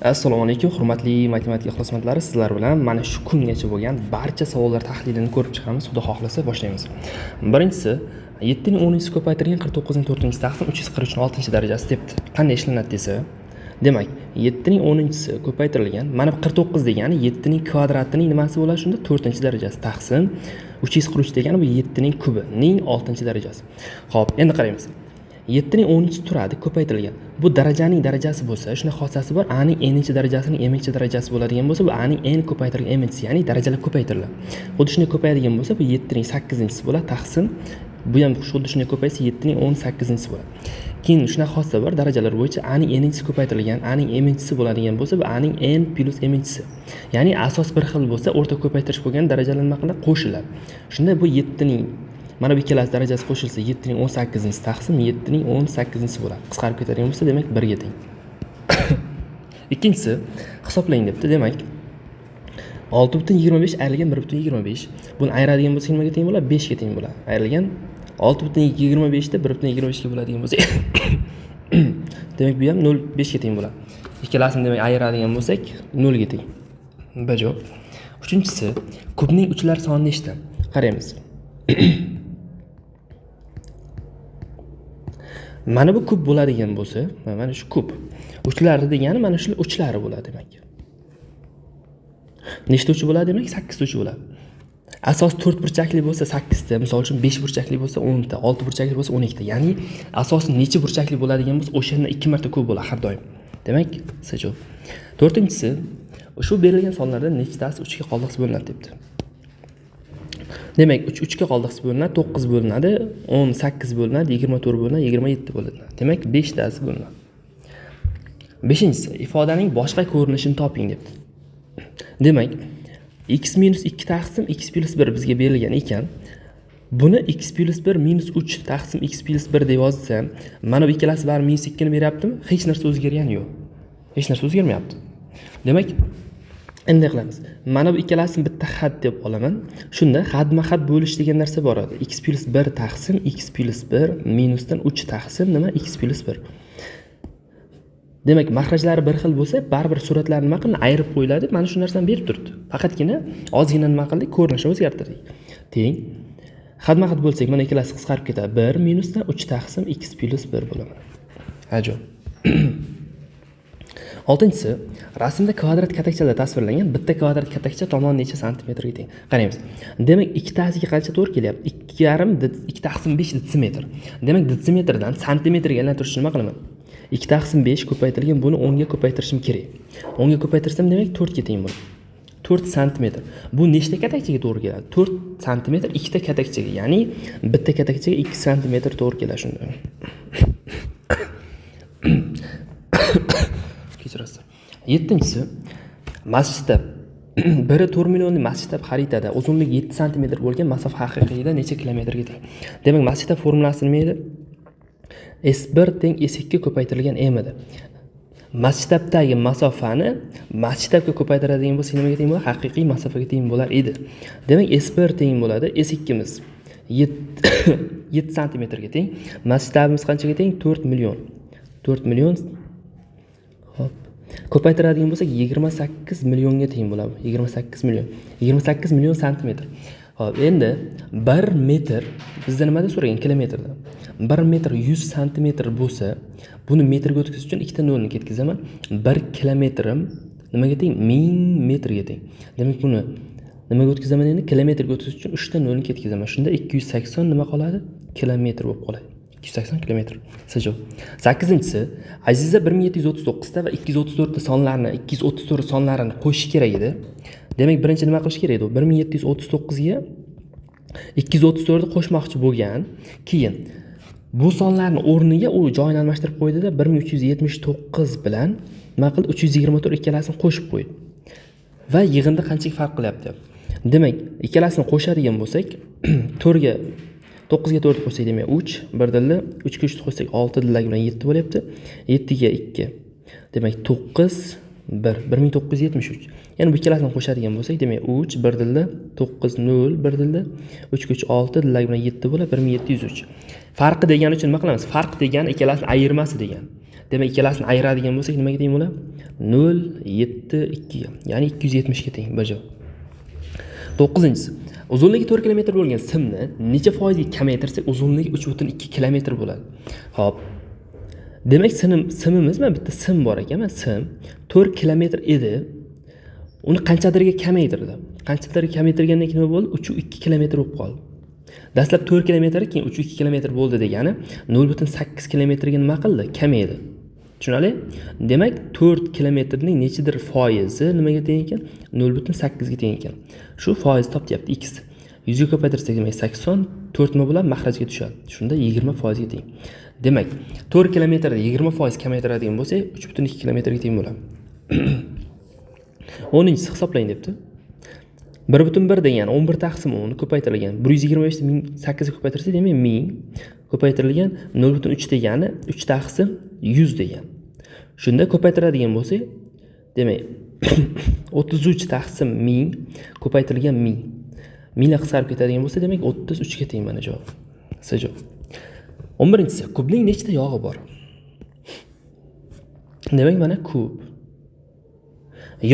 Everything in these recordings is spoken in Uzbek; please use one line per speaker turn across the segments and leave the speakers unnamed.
Assalomu alaykum, hurmatli matematika ixlosmandlari. Sizlar bilan mana shu kungacha bo'lgan barcha savollar tahlilini ko'rib chiqamiz. Xudo xohlasa, boshlaymiz. Birinchisi, 7 ning 10-si ko'paytirilgan 49 ning 4-si taqsim 343 ning 6-darajasi debdi. Qanday ishlanadi desa, demak, 7 ning 10-si ko'paytirilgan, mana bu 49 degani 7 ning kvadratining nimasi bo'ladi shunda? 4-darajasi taqsim 343 degani bu 7 ning kubi ning 6-darajasi. Xo'p, endi qaraymiz. 7 ning 10-si turadi, ko'paytirilgan. Bu darajaning darajasi bo'lsa, shunday xossasi bor, a ning n-inchi darajasining m-inchi darajasi bo'ladigan bo'lsa, bu a ning n ko'paytirilgan m-inchisi, ya'ni darajalar ko'paytiriladi. Xuddi shunday ko'payadigan bo'lsa, bu 7 ning 8-inchisi bo'ladi, taqsim bu ham xuddi shunday ko'paysa 7 ning 18-inchisi bo'ladi. Keyin shunaqa xossa bor, darajalar bo'yicha a ning n-inchisi ko'paytirilgan, a ning m-inchisi bo'ladigan bo'lsa, bu a ning n plyus m-inchisi. Ya'ni asos bir xil bo'lsa, o'rta ko'paytirish bo'lgan darajalar nima qiladi? Qo'shiladi. Shunda bu 7 ning mana bu ikkalasi darajasi qo'shilsa 7 ning 18-inchisi taqsim 7 ning 18-inchisi bo'ladi. Qisqarib ketadigan bo'lsa, demak 1 ga teng. Ikkinchisi, hisoblang debdi. Demak, 6.25 ayrilgan 1.25. Buni ayiradigan bo'lsak nimaga teng bo'ladi? 5 ga teng bo'ladi. Ayrilgan 6.25 da 1.25 ga bo'ladigan bo'lsak, demak bu ham 0.5 ga teng bo'ladi. Ikkalasini demak ayiradigan bo'lsak 0 ga teng. Bajo. Uchinchisi, kubning uchlar soni nechta? Qaraymiz. Mana bu kub bo'ladigan bo'lsa, mana shu kub. Uchlari degani mana shular uchlari bo'ladi demak. Nechta uchi bo'ladi demak? 8 ta uchi bo'ladi. Asos 4 burchakli bo'lsa 8 ta, misol uchun 5 burchakli bo'lsa 10 ta, 6 burchakli bo'lsa 12 ta. Ya'ni asos necha burchakli bo'ladigan bo'lsa, o'shandan 2 marta ko'p bo'ladi har doim. Demak, S javob. To'rtinchisi, shu berilgan sonlardan nechtasi 3 ga qoldiqsiz bo'linadi debdi. Demak, 3 3 ga qoldiqsiz bo'linadi, 9 bo'linadi, 18 bo'linadi, 24 bo'linadi, 27 bo'linadi. Demak, 5 tasi bo'linadi. Beshinchisi, ifodaning boshqa ko'rinishini toping debdi. Demak, x minus 2 taqsim x plus 1 bizga berilgan ekan. Buni x plus 1 minus 3 taqsim x plus 1 deb yozsam, mana bu ikkalasi bari minus 2 ni beryaptimi? Hech narsa o'zgargani yo'q. Hech narsa o'zgarmayapti. Demak, endi qilamiz. Mana bu ikkalasini bitta xat deb olaman. Shunda xatma-xat bo'lish degan narsa bor edi. X plus 1 taqsim x plus 1 minusdan 3 taqsim nima? X plus 1. Demak, maxrajlari bir xil bo'lsa, baribir suratlar nima qilinadi? Ayirib qo'yiladi. Mana shu narsani berib turibdi. Faqatgina ozgina nima qildik? Ko'rinishini o'zgartirdik. Teng. Xatma-xat bo'lsak, mana ikkalasi qisqarib ketadi. 1 minusdan 3 taqsim x plus 1 bo'ladi. Ajoyib. Oltinchisi, rasmda kvadrat katakchalar tasvirlangan. Bitta kvadrat katakcha tomoni necha santimetrga teng? Qaraymiz. Demak, ikkitasiga qancha to'g'ri kelyapti? Ikki yarim, ikki taqsim besh detsimetr. Demak, detsimetrdan santimetrga aylantirish uchun nima qilaman? 2 taqsim 5 ko'paytirilgan, buni 10 ga ko'paytirishim kerak. 10 ga ko'paytirsam, demak 4 ga teng bo'ladi. 4 santimetr. Bu nechta katakchaga to'g'ri keladi? 4 santimetr ikkita katakchaga, ya'ni bitta katakchaga 2 santimetr to'g'ri keladi shunda. Kechirasiz. Yettinchisi, masjidda biri 4 millionlik masjidda xaritada uzunligi 7 santimetr bo'lgan masofa haqiqiyda necha kilometrga teng? Demak, masjidda formulasi nima edi? S1 teng S2 ko'paytirilgan M edi. Masshtabdagi masofani masshtabga ko'paytiradigan bo'lsak nimaga teng bo'ladi? Haqiqiy masofaga teng bo'lar edi. Demak, S1 teng bo'ladi S2miz 7 santimetrga teng. Masshtabimiz qanchaga teng? 4 million. 4 million. Xo'p. Ko'paytiradigan bo'lsak 28 millionga teng bo'ladi. 28 million. 28 million santimetr. Xo'p, endi 1 metr bizda nimada so'ragan? Kilometrda. 1 metr 100 santimetr bo'lsa, buni metrga o'tkazish uchun ikkita nolni ketkazaman. 1 kilometrim nimaga teng? 1000 metrga teng. Demak, buni nimaga o'tkazaman endi? Kilometrga o'tkazish uchun 3 ta nolni ketkazaman. Shunda 280 nima qoladi? Kilometr bo'lib qoladi. 280 kilometr. Javob. Sakkizinchisi, Aziza 1739 ta va 234 ta sonlarni, 234 sonlarini qo'shish kerak edi. Demak, birinchi nima qilish kerak edi? 1739 ga 234 ni qo'shmoqchi bo'lgan. Keyin bu sonlarni o'rniga u joyini almashtirib qo'ydida 1379 bilan nima qildi? 324 ikkalasini qo'shib qo'ydi. Va yig'inda qanchalik farq qilyapti? Demak, ikkalasini qo'shadigan bo'lsak, 4 ga 9 ga 4 qo'shsak, demak 3, 1 dilli, 3 ga 3 qo'shsak 6 dillagi bilan 7 bo'lyapti. 7 ga 2. Demak, 9 1, 1973. Ya'ni bu ikkalasini qo'shadigan bo'lsak, demak 3, 1 dilli, 9 0, 1 dilli, 3 ga 3 6 dillagi bilan 7 bo'ladi, 1703. Farqi degani uchun nima qilamiz? Farq degani ikkalasini ayirmasi degani. Demak, ikkalasini ayiradigan bo'lsak, nimaga teng bo'ladi? 0,7 2 ga, ya'ni 270 ga teng. Bir javob. 9-inchisi. Uzunligi 4 kilometr bo'lgan simni necha foizga kamaytirsak uzunligi 3,2 kilometr bo'ladi? Xo'p. Demak, simimiz mana bitta sim bor ekan, mana sim 4 kilometr edi. Uni qanchadirga kamaytirdi. Qanchadirga kamaytirgandan keyin nima bo'ldi? 3,2 kilometr bo'lib qoldi. Dastlab 4 kilometr, keyin 3,2 kilometr bo'ldi degani 0,8 kilometrga nima qildi? Kamaydi. Tushunarli? Demak, 4 kilometrning nechidir foizi nimaga teng ekan? 0,8 ga teng ekan. Shu foiz topyapti x. 100 ga ko'paytirsak, demak 80, 4 nima bo'ladi? Maxrajga tushadi. Shunda 20% ga teng. Demak, 4 kilometrda 20% kamaytiradigan bo'lsak, 3,2 kilometrga teng bo'ladi. 10-inchisi hisoblang debdi. 1,1 degani 11 taqsim 10 ko'paytirilgan 125 ni 8 ga ko'paytirsak, demak 1000 ko'paytirilgan 0,3 degani 3 taqsim 100 degan. Shunda ko'paytiradigan bo'lsak, demak 33 taqsim 1000 ko'paytirilgan 1000. 1000 qisqarib ketadigan bo'lsa, demak 33 ga teng mana javob. C javob. 11-inchisi. Kubning nechta yog'i bor? Demak, mana kub.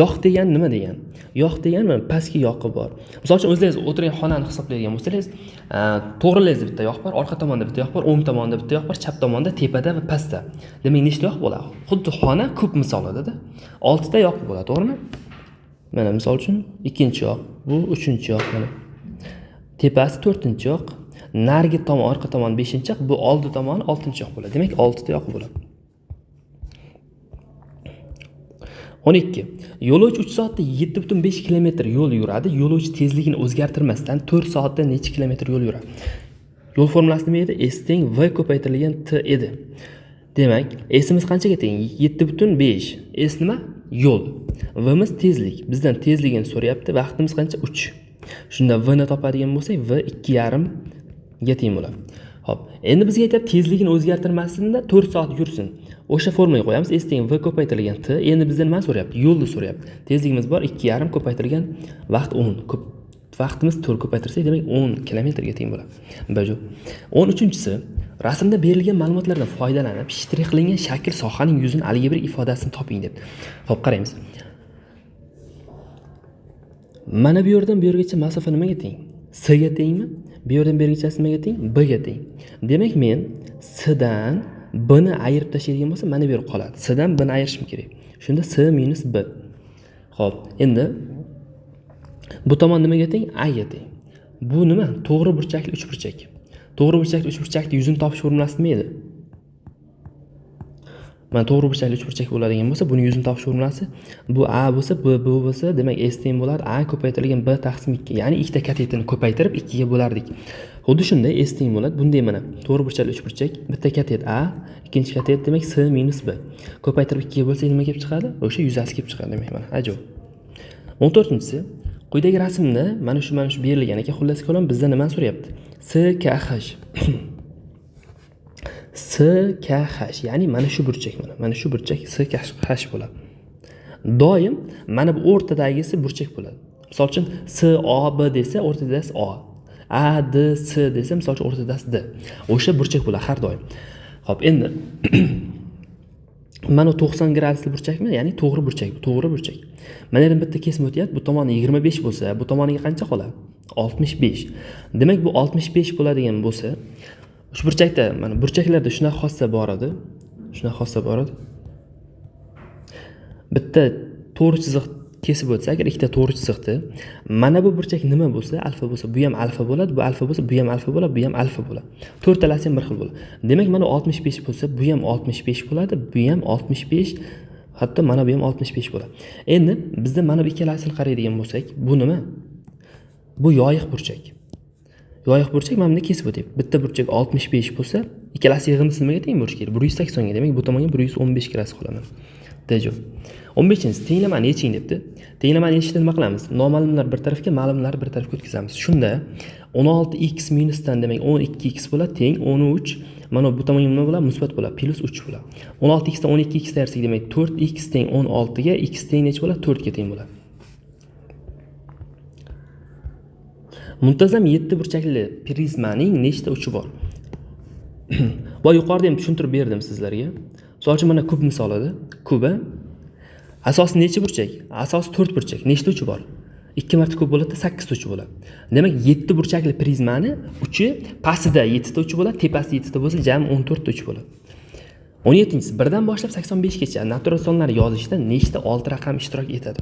Yoq degan nima degan? Yoq degan mana pastki yoqi bor. Misol uchun, o'zingiz o'tirgan xonani hisoblaydigan bo'lsangiz, to'g'rilangizda bitta yoq bor, orqa tomonda bitta yoq bor, o'ng tomonda bitta yoq bor, chap tomonda, tepada va pastda. Demak, nechta yoq bo'ladi? Xuddi xona kub misolida-da. 6 ta yoq bo'ladi, to'g'rimi? Mana misol uchun ikkinchi yoq, bu uchinchi yoq mana. Tepasi to'rtinchi yoq, narigi tomon, orqa tomon beshinchi yoq, bu oldi tomoni oltinchi yoq bo'ladi. Demak, 6 ta yoq bo'ladi. 12. Yo'lovchi 3 soatda 7,5 kilometr yo'l yuradi. Yo'lovchi tezligini o'zgartirmasdan 4 soatda necha kilometr yo'l yuradi? Yo'l formulasi nima edi? S teng V ko'paytirilgan T edi. Demak, S'imiz qanchaga teng? 7,5. S nima? Yo'l. V'miz tezlik. Bizdan tezligini so'rayapti. Vaqtimiz qancha? 3. Shunda V ni topadigan bo'lsak, V 2,5 ga teng bo'ladi. Xo'p, endi bizga aytyapti tezligini o'zgartirmasin-da 4 soat yursin. O'sha formulaga qo'yamiz. S teng V ko'paytirilgan T. Endi bizdan nima so'rayapti? Yo'lni so'rayapti. Tezligimiz bor 2,5 ko'paytirilgan vaqt 10. Ko'p vaqtimiz 4 ko'paytirsak, demak 10 kilometrga teng bo'ladi. Bir javob. 13-inchisi. Rasmda berilgan ma'lumotlardan foydalanib, shtrix qilingan shakl sohaning yuzini algebrik ifodasini toping deb. Xo'p, qaraymiz. Mana bu yerdan bu yergacha masofa nimaga teng? S ga tengmi? Bu yerdan bu yergachasi nimaga teng? B ga teng. Demak, men S dan B ni ayirib tashlaydigan bo'lsam, mana bu yer qoladi. S dan B ni ayirishim kerak. Shunda S minus B. Xo'p, endi bu tomon nimaga teng? A ga teng. Bu nima? To'g'ri burchakli uchburchak. To'g'ri burchakli uchburchakni yuzini topish formulasi nima edi? Mana to'g'ri burchakli uchburchak bo'ladigan bo'lsa, buni yuzini topish formulasi bu A bo'lsa, B B bo'lsa, demak S teng bo'ladi A ko'paytirilgan B taqsim 2. Ya'ni ikkita katetini ko'paytirib 2 ga bo'lardik. Xuddi shunday S teng bo'ladi. Bunday mana to'g'ri burchakli uchburchak, bitta katet A, ikkinchi katet demak S minus B. Ko'paytirib 2 ga bo'lsak nima kelib chiqadi? O'sha yuzasi kelib chiqadi demak mana. Ajoyib. 14-inchisi. Quyidagi rasmda mana shu berilgan ekan. Xullas kalom bizdan nimani so'rayapti? S K H. S K H, ya'ni mana shu burchak mana shu burchak S K H bo'ladi. Doim mana bu o'rtadagisi burchak bo'ladi. Misol uchun S O B desa o'rtadasi O, A D S desa misol uchun o'rtadasi D. O'sha burchak bo'ladi har doim. Xo'p, endi mana 90 gradusli burchakmi? Ya'ni to'g'ri burchak, to'g'ri burchak. Mana yerdan bitta kesib o'tyapti. Bu tomoni 25 bo'lsa, bu tomoniga qancha qoladi? 65. Demak, bu 65 bo'ladigan bo'lsa, shu burchakda mana burchaklarda shunaqa xossa bor edi. Shunaqa xossa bor edi. Bitta to'g'ri chiziq kesib o'tsa, agar ikkita to'g'ri chiziqni, mana bu burchak nima bo'lsa, alfa bo'lsa, bu ham alfa bo'ladi, bu alfa bo'lsa, bu ham alfa bo'ladi, bu ham alfa bo'ladi. To'rtalasi ham bir xil bo'ladi. Demak, mana 65 bo'lsa, bu ham 65 bo'ladi, bu ham 65, hatto mana bu ham 65 bo'ladi. Endi bizda mana bu ikkalasini qaraydigan bo'lsak, bu nima? Bu yoyiq burchak. Yoyiq burchak mana buni kesib o'tyapti. Bitta burchak 65 bo'lsa, ikkalasi yig'indisi nimaga teng bo'lishi kerak? 180 ga. Demak, bu tomonga 115 gradus qolaman. Dejo. 15-inchisi tenglamani yeching debdi. Tenglamani yechishda nima qilamiz? Noma'lumlar bir tarafga, ma'lumlar bir tarafga o'tkazamiz. Shunda 16x minusdan demak 12x bo'ladi teng 13. Mana bu tomonga nima bo'ladi? Musbat bo'ladi, plus 3 bo'ladi. 16x dan 12x ayirsak demak 4x teng 16 ga, x teng necha bo'ladi? 4 ga teng bo'ladi. Muntazam 7 burchakli prizmaning nechta uchi bor? Va yuqorida ham tushuntirib berdim sizlarga. Misol uchun mana kub misolida, kuba Asosi necha burchak? Asosi 4 burchak. Nechta uchi bor? 2 marta ko'p bo'ladi, 8 ta uchi bo'ladi. Demak, 7 burchakli prizmani uchi pastida 7 ta uchi bo'ladi, tepasida 7 ta bo'lsa, jami 14 ta uchi bo'ladi. 17-chisi 1dan boshlab 85 gacha natural sonlarni yozishda nechta 6 raqam ishtirok etadi?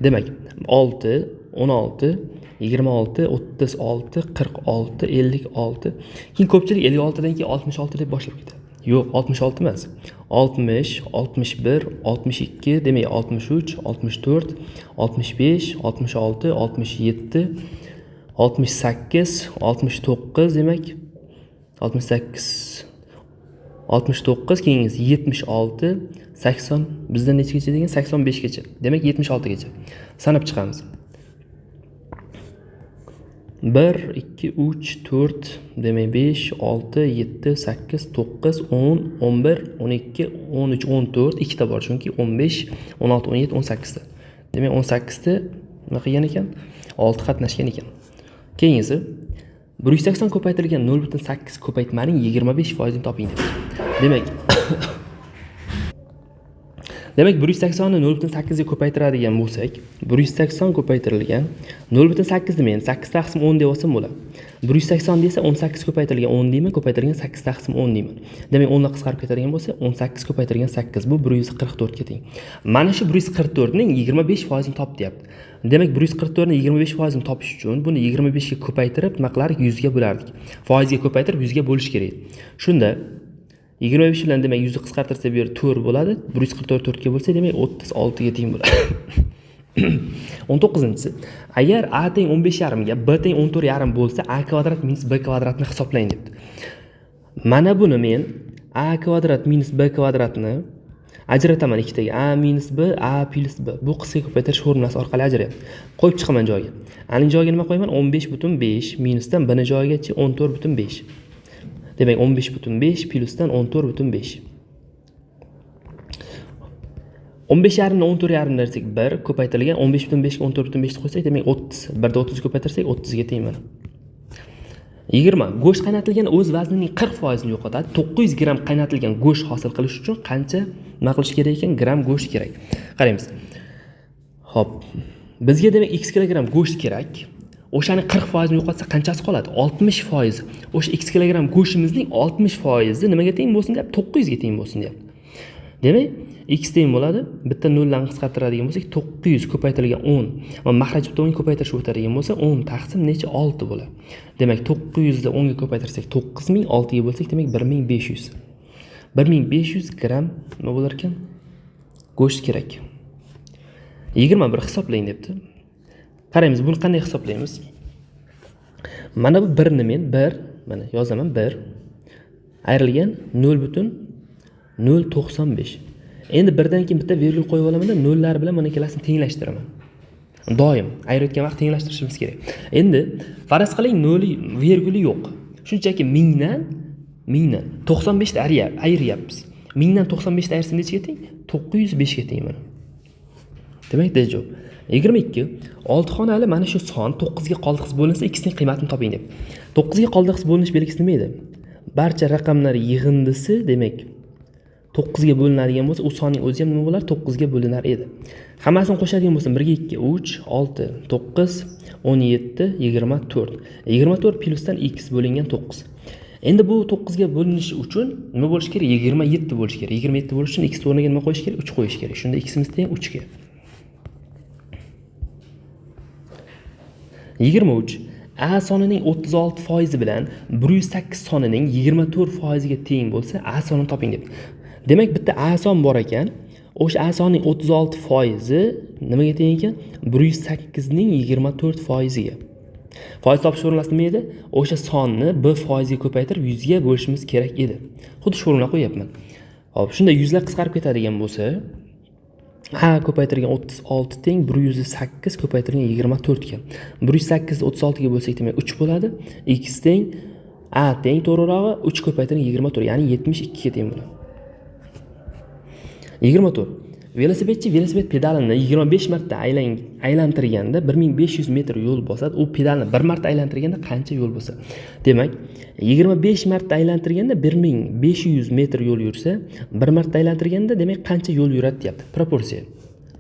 Demak, 6, 16, 26, 36, 46, 56. Keyin ko'pchilik 56 dan keyin 66 deb boshlab ketadi. Yo'q, 66 emas. 60, 61, 62, demak 63, 64, 65, 66, 67, 68, 69, demak 68, 69, keyingisi 76, 80, bizda nechagacha degan? 85 gacha. Demak 76 gacha. Sanab chiqamiz. 1, 2, 3, 4, demak 5, 6, 7, 8, 9, 10, 11, 12, 13, 14, ikkita bor chunki 15, 16, 17, 18 ta. Demak 18 ta nima qilgan ekan? 6 qatnashgan ekan. Keyingisi 180 ko'paytirilgan 0.8 ko'paytmaning 25% toping debdi. Demak 180 ni 0.8 ga ko'paytiradigan bo'lsak, 180 ko'paytirilgan 0.8 demayman, 8 taqsim 10 deb olsam bo'ladi. 180 desa 18 ko'paytirilgan 10 deyman, ko'paytirilgan 8 taqsim 10 deyman. Demak 10 lar qisqarib ketadigan bo'lsa, 18 ko'paytirilgan 8 bu 144 ga teng. Mana shu 144 ning 25% top deyapti. Demak 144 ning 25% topish uchun buni 25 ga ko'paytirib nima qilardik? 100 ga bo'lardik. Foizga ko'paytirib 100 ga bo'lish kerak. Shunda 25 bilan demak 100 ni qisqartirsa bu yer 4 bo'ladi. 144 4 ga bo'lsa demak 36 ga teng bo'ladi. 19-chisi. Agar a teng 15,5 ga b teng 14,5 bo'lsa, a kvadrat minus b kvadratni hisoblang debdi. Mana buni men a kvadrat minus b kvadratni ajrataman ikkitaga. A minus b, a plus b. Bu qisqa ko'paytirish formulasi orqali ajrayapti. Qo'yib chiqaman joyiga. A ning joyiga nima qo'yaman? 15.5 minusdan b ning joyigacha 14.5. Demak 15.5 plusdan 14.5. 15,5 ni 14,5 dersak 1 ko'paytirilgan 15.5 ga 14.5 ni qo'ysak demak 30. 1 da 30 ko'paytirsak 30 ga teng mana. 20. Go'sht qaynatilgan o'z vaznining 40% yo'qotadi. 900 gram qaynatilgan go'sht hosil qilish uchun qancha nima qilish kerak ekan? Gram go'sht kerak. Qaraymiz. Xo'p. Bizga demak x kilogram go'sht kerak. O'shani 40% yo'qotsa qanchasi qoladi? 60%. O'sha x kilogram go'shtimizning 60% nimaga teng bo'lsin deyapti? 900 ga teng bo'lsin deyapti. Demak, x teng bo'ladi. Bitta noldan qisqartiradigan bo'lsak 900 ko'paytirilgan 10. Va mahraj bitta 10 ko'paytirish o'tadigan bo'lsa 10 taqsim necha? 6 bo'ladi. Demak, 900 ni 10 ga ko'paytirsak 9000, 6 ga bo'lsak demak 1500. 1500 gram nima bo'lar ekan? Go'sht kerak. 21 hisoblang debdi. Qaraymiz, buni qanday hisoblaymiz? Mana bu 1 ni men 1, mana yozaman 1 ayrilgan 0.095. Endi birdan keyin bitta vergul qo'yib olamanda nollar bilan mana ikkalasini tenglashtiraman. Doim ayirayotgan vaqt tenglashtirishimiz kerak. Endi faraz qiling noli verguli yo'q. Shunchaki 1000 dan 95 ta ayiryapmiz. 1000 dan 95 ta ayirsa nechaga teng? 905 ga teng mana. Demak, D javob. 22. 6 xonali mana shu son 9 ga qoldiqsiz bo'linsa x ning qiymatini toping deb. 9 ga qoldiqsiz bo'linish belgisi nima edi? Barcha raqamlar yig'indisi demak 9 ga bo'linadigan bo'lsa, u sonning o'zi ham nima bo'lar? 9 ga bo'linar edi. Hammasini qo'shadigan bo'lsam 1 ga 2, 3, 6, 9, 17, 24. 24 plusdan x bo'lingan 9. Endi bu 9 ga bo'linishi uchun nima bo'lishi kerak? 27 bo'lishi kerak. 27 bo'lishi uchun x o'rniga nima qo'yish kerak? 3 qo'yish kerak. Shunda x imiz teng 3 ga. 23. A sonining 36% bilan 108 sonining 24% ga teng bo'lsa, A sonini toping deb. Demak, bitta A son bor ekan. O'sha A sonining 36% nimaga teng ekan? 108 ning 24% ga. Foiz topish formulasi nima edi? O'sha sonni B foizga ko'paytirib 100 ga bo'lishimiz kerak edi. Xuddi shu formula qo'yapman. Xo'p, shunda 100 lar qisqarib ketadigan bo'lsa, A ko'paytirilgan 36 teng 108 ko'paytirilgan 24 ga. 108 ni 36 ga bo'lsak demak 3 bo'ladi. X teng A teng to'g'rirog'i 3 ko'paytirilgan 24, ya'ni 72 ga teng bo'ladi. 24. Velosipedchi velosiped pedalini 25 marta aylantirganda 1500 metr yo'l bosadi. U pedalni bir marta aylantirganda qancha yo'l bosadi? Demak, 25 marta aylantirganda 1500 metr yo'l yursa, bir marta aylantirganda demak qancha yo'l yuradi deyapti. Proporsiya.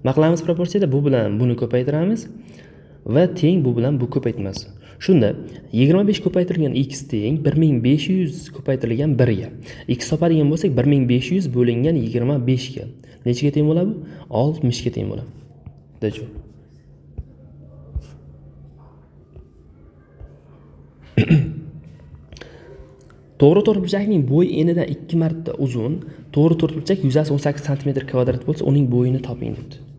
Nima qilamiz proporsiyada? Bu bilan buni ko'paytiramiz va teng bu bilan bu ko'paytmasi. Shunda 25 ko'paytirilgan x teng 1500 ko'paytirilgan 1 ga. X topadigan bo'lsak 1500 bo'lingan 25 ga. Nechaga teng bo'ladi bu? 60 ga teng bo'ladi. Javob. To'g'ri to'rtburchakning bo'yi enidan 2 marta uzun, to'g'ri to'rtburchak yuzasi 18 santimetr kvadrat bo'lsa, uning bo'yini toping debdi.